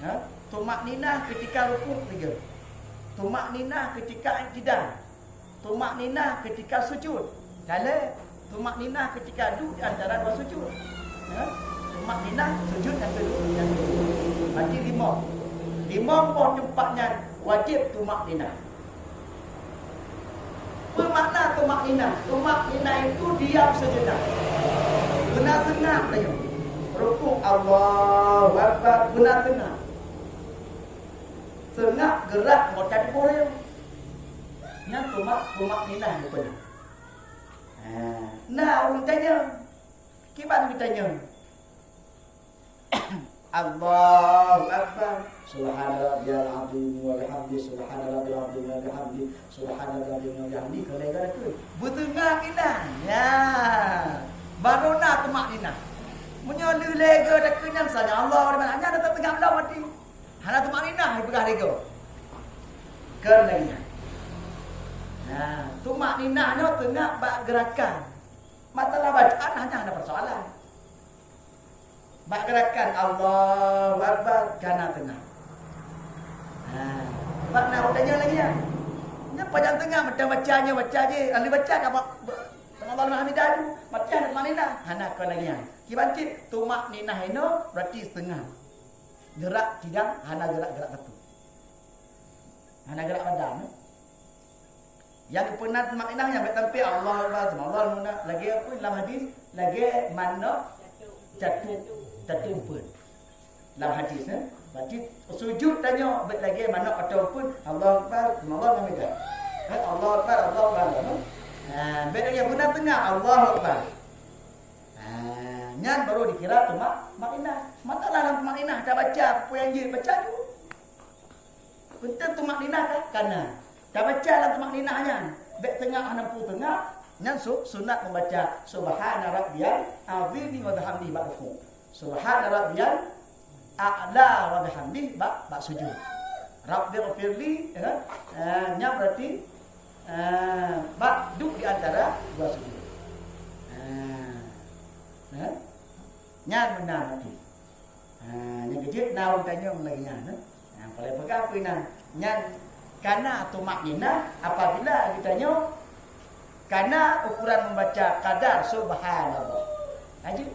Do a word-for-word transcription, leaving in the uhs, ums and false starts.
Ha? Tumakninah ketika rukuk tiga. Tumakninah ketika i'tidal. Tumakninah ketika sujud. Dalé, tumakninah ketika duek di antara dua sujud. Ha? Tumakninah sujud nyang keudua, nyang keudua. Berarti limong. Limong boh teumpat nyan wajéb tumakninah. Peue makna tumakninah? Tumakninah itu diam sejenak. Beuna seungab tanyoe. Rukuk, Allahu Akbar, beuna seungab. Seungab geurak anggota tuboh. Nyan tumak, tumakninah rupanya. Ha, na ureueng tanyong. Kiban geutanyong. Allahu Akbar. Subhana rabbiyal azim wa bihamdi. Subhana rabbiyal azim wa bihamdi. Subhana rabbiyal azim wa bihamdi. Keu lhèe go takheun. Beuteungab inan. Ya. Baru na tumakninah. Meunyoe lheueh lhèe go takheun nyan, sami Allah liman hamidah, nyan teungoh lom mati. Hana tumakninah, ipeugah lhèe go. Keu lagèe nyan. Nah, tumakninah nyoe teungab bak geurakan. Masalah bacaan hana, hana persoalan. Bak geurakan Allahu Akbar, kana teungab. Ha, bak na ureueng tanyong lagèe nyan. Nyan pajan teungab, mantong baca nyoe, baca jih, lalu baca ka ba-, ba-, Allahu Akbar, hamidah tu, baca hana tumakninah. Hana kon lagèe nyan. Kiban cit tumakninah inoe berarti seungab. Geurak sidang, hana geurak-geurak sapeue. Hana geurak badan, eh. Nyang peuna tumakninah nyang bèk tampé Allahu Akbar, Allahu Akbar. Lagèe peue lam hadis? Lagèe manok catu, catu eumpeuen. Lam hadis, eh. Berarti sujud tanyoe bèk lagèe manok atau eumpeuen, Allahu Akbar, Allahu Akbar. Eh, Allahu Akbar, Allahu Akbar. Ha, bèk lagèe beuna teungab, Allahu Akbar. Ha, nyan baru dikira tumak-, tumakninah. Masalah lam tumakninah, tabaca peue nyang jeuet, baca ju. Peunteng tumakninah ka, kana. Tabaca lam tumakninah nyan. Bèk teungab hana peue teungab. Nyan su-, sunat membaca Subhana rabbiyal azimi wa bihamdihi bak rukuk. Subhana rabbiyal a'la wa bihamdihi bak, bak sujud. Rabbighfirli, ya kan? Eh, nyan berarti, eh, bak duek di antara dua sujud. Eh, eh, nyan meunan berarti. Ha, nyang keujeuet na ureueng tanyong lagèe nyan, eh. Ha, paléng peugah peue inan, nyan kana tumakninah apabila geutanyoe kana ukuran membaca kadar subhanallah. Lanjut.